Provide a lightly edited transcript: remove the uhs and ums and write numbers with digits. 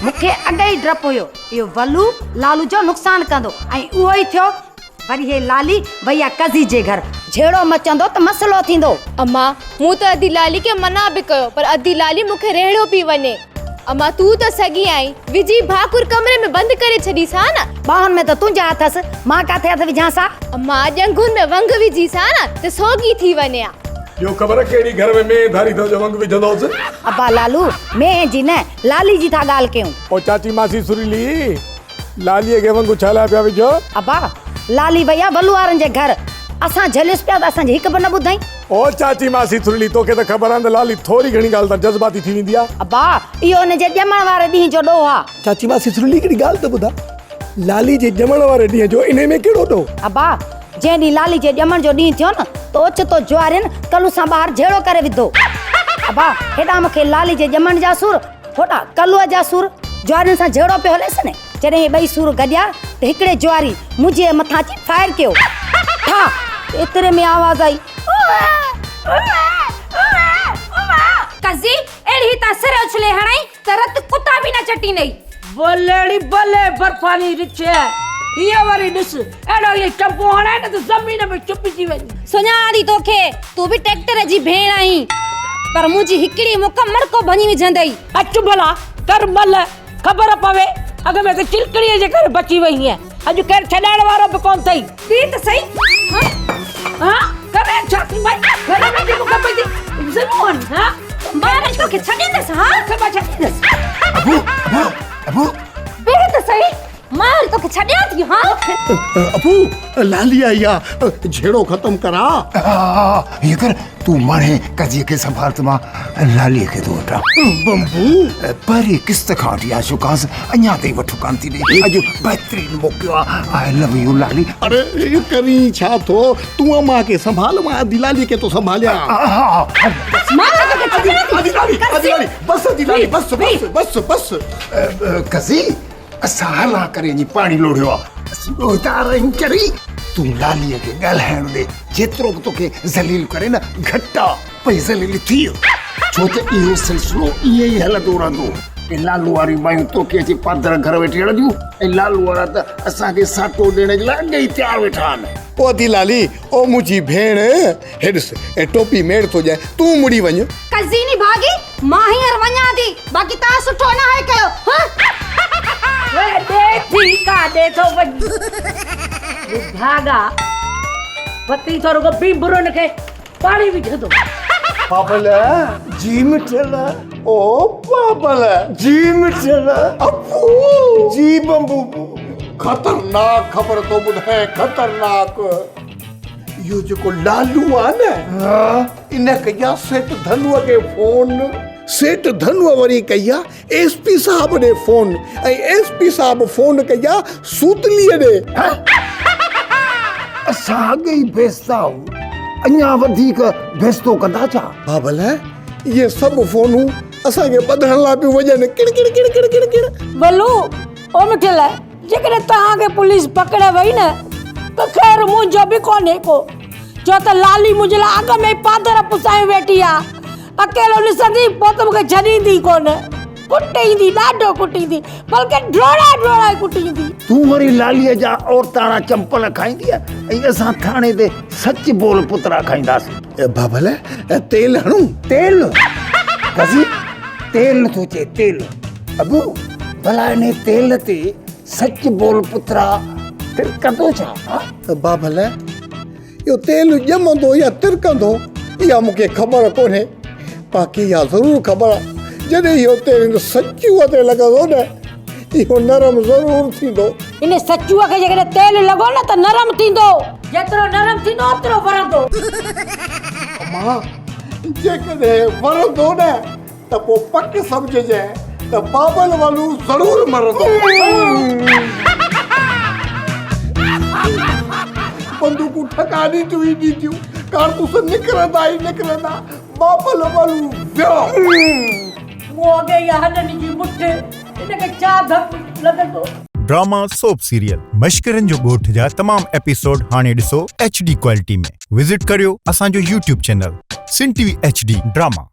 مون کي اڳ ئي ڊپ هيو، اهو ولو لالو جو نقصان ڪندو ۽ اهو ئي ٿيو. وري هي لالي وئي آ قضي جي گهر، جهيڙو مچندو ته مسئلو ٿيندو. اما، مون ته ادي لالي کي منع به ڪيو پر ادي لالي مون کي ريڙهيو پئي وڃي. اما، تون ته سڳي آهين، وجهي ڀاڪر ڪمري ۾ بند ڪري ڇڏيس ها نه. ٻانهن ۾ ته تنهنجا هٿ هس، مان ڪاٿي هٿ وجهانس ها. اما، ڄنگهن ۾ ونگ وجهيس ها نه ته سوڳي ٿي وڃي ها. ڏيو خبر ڪهڙي گهر ۾ مينهن ڌاري اٿو جو ونگ وجهندوس. ابا لالو، مينهن جي نه، لالي جي ٿا ڳالهه ڪيون. او چاچي ماسي سريلي، لاليء کي ونگ ڇا لاء پيا وجهو؟ ابا، لالي وئي آ ولو وارن جي گهر. اسان جهليس پيا ته اسان جي هڪ به نه ٻڌائين. او چاچي ماسي ٿرلي، توکي ته خبر آ نه ته لالي ٿوري گهڻي ڳالهه تان جذباتي ٿي ويندي آ. ابا، اهو ان جي ڄمڻ واري ڏينهن جو ڏوهه آ. چاچي ماسي ٿرلي، هڪڙي ڳالهه ته ٻڌاء، لالي جي ڄمڻ واري ڏينهن جو انهي ۾ ڪهڙو ڏوهه؟ ابا، جنهن ڏينهن لالي جي ڄمڻ جو ڏينهن ٿيو نه ته اوچتو جوارين ڪلو سان ٻاهر جهيڙو ڪري وڌو. ابا، هيڏانهن مون کي لالي جي ڄمڻ جا سور، هوڏانهن ڪلوء جا سور، جوارين سان جهيڙو پيو هليس نه. جڏهن اهي ٻئي سور گڏيا ته هڪڙي جواري منهنجي مٿان اچي فائر ڪيو. ٺا! ته ايتري ۾ آواز آئي. قضي اهڙي هتان سر اڇلي هڻائين ته رت ڪتا به نه چٽيندئي. بليڙي بلي برفاني رڇ هيء وري ڏس اهڙو ائين چنبو هڻائي نه ته زمين ۾ چپجي وڃي. سڃاڻان ٿي توکي، تون به ٽيڪٽر جي ڀيڻ آهين، پر منهنجي هڪڙي مڪ مڙڪو ڀڃي وجهندئي. اچ ڀلا ڪر مل. خبر پوي، اڳ ۾ ته چلڪڻيء جي ڪري بچي وئي هئين، اڄ ڪير ڇڏائڻ وارو به ڪونه اٿئي. ڏي ته سهي. ها؟ ها؟ ڪرين ڇا ٿي ڀائي؟ گهر ۾ به مون کي پئي ٿي ظلم هڻين، ها؟ مان به توکي ڇڏيندس، ها؟ توکي مان ڇڏيندس. ابو، ابو، ابو. بيهه ته سهي، مان وري توکي ڇڏيان ٿي، ها؟ ابو، لالي آئي آ، جهيڙو ختم ڪراء. ها، ائين ڪر، تون ماڻهي قضيي کي سنڀال ته مان لاليء کي ٿو وٺان. بمبو! پهرين قسط کان وٺي آشو ڪانس اڃا تائين وٺ ڪانه ٿي ڏئي. اڄ بهترين موقعو آ. آء لو يو لالي. اڙي ڪرين ڇا ٿو؟ تون امان کي سنڀال مان ادي لالي کي ٿو سنڀاليان. ها ها. مان ته توکي ڇڏيان ٿي. ادي لالي، ادي لالي، بس ادي لالي، بس بس بس بس. قضي! اسان هلان ڪري وڃي پاڻي لوڙهيو آ. اسين ڏوهدار آهيون چري. تون لاليء کي ڳالهائڻ ڏي. جيترو به توکي ذليل ڪري نه گهٽ آ. پئي ذليل ٿيء. ڇو ته اهو سلسلو ائين ئي هلندو رهندو. ۽ لالو واريون مايون توکي اچي پادر گهر ويٺي هڻنديون ۽ لالو وارا ته اسان کي ساٽو ڏيڻ جي لاء اڳ ئي تيار ويٺا آهن. او ادي لالي، او منهنجي ڀيڻ، هي ڏس، هي ٽوپي ميڙ ٿو ڄائي، تون مڙي وڃ. ڪزيني ڀاڳي، مان هينئر وڃان ٿي، باقي توهان سٺو ناهي ڪيو، هه. ڏي ٿي ڪاڏي ٿو وڃين. ڀاڳا، پتي ٿو رڳو بينبرن کي پاڻي وجهندو. بابل جي مٺل. او بابل جي مٺل. ابو جي بمبو. خطرناڪ خبر ٿو ٻڌائين خطرناڪ. اهو جيڪو لالو آ نه ان ڪئي آ سيٺ ڌنوء کي فون. سيٺ ڌنوء وري ڪئي آ ايس پي صاحب ڏي فون ۽ ايس پي صاحب فون ڪئي آ سوتليء ڏي. اسان اڳ ئي بيستا آهيون، اڃا وڌيڪ بيستو ڪندا ڇا؟ بابل، اهي سڀ فونون اسان کي ٻڌڻ لاء پيون وڄن، ڪڙ ڪڙ ڪڙ ڪڙ ڪڙ ڪڙ. بلو، او مٺل، جيڪڏهن توهان کي پوليس پڪڙي وئي نه ته خير منهنجو به ڪونهي ڪو، ڇو ته لالي منهنجي لاء اڳ ۾ ئي پادر پسايون ويٺي آ. اڪيلو ڏسندي پوء ته مون کي ڇڏيندي ئي ڪونه. ڪٽيندي، ڏاڍو ڪٽيندي، بلڪه ڊوڙائي ڊوڙائي ڪٽيندي. تون وري لاليء جا عورتاڻا چمپل کائيندينء ۽ اسان ٿاڻي تي سچ بول پترا کائينداسين. بابل، تيل هڻون؟ تيل؟ غزي، تيل ٿو چئي، تيل. ابو، ڀلا انهي تيل تي سچ بول پترا ترڪندو ڇا؟ ها؟ بابل، اهو تيل ڄمندو يا ترڪندو اها مون کي خبر ڪونهي، باقي اها ضرور خبر آهي جڏهن اهو تيل هن سچوء تي لڳندو نه اهو نرم ضرور ٿيندو. ان سچوء کي جيڪڏهن تيل لڳو نه ته نرم ٿيندو. جيترو نرم ٿيندو اوترو ورندو. امان جيڪڏهن ورندو نه ته پوء پڪ سمجهجانء ته بابل ولو ضرور مرندو. بندوقون ٺڪا ڏينديون ئي ڏينديون، ڪارتوس نڪرندا ئي نڪرندا، بابل ولو ويو. مون اڳي ئي هڏن جي مٺ، ان کي ڇا ڌڪ لڳندو. ڊراما سوپ سيريل مشڪرن جو ڳوٺ جا تمام ايپيسوڊ هاڻي ڏسو ايڇ ڊي ڪوالٽي ۾ وزٽ ڪريو اسان جو YouTube channel Sindh T V H D drama.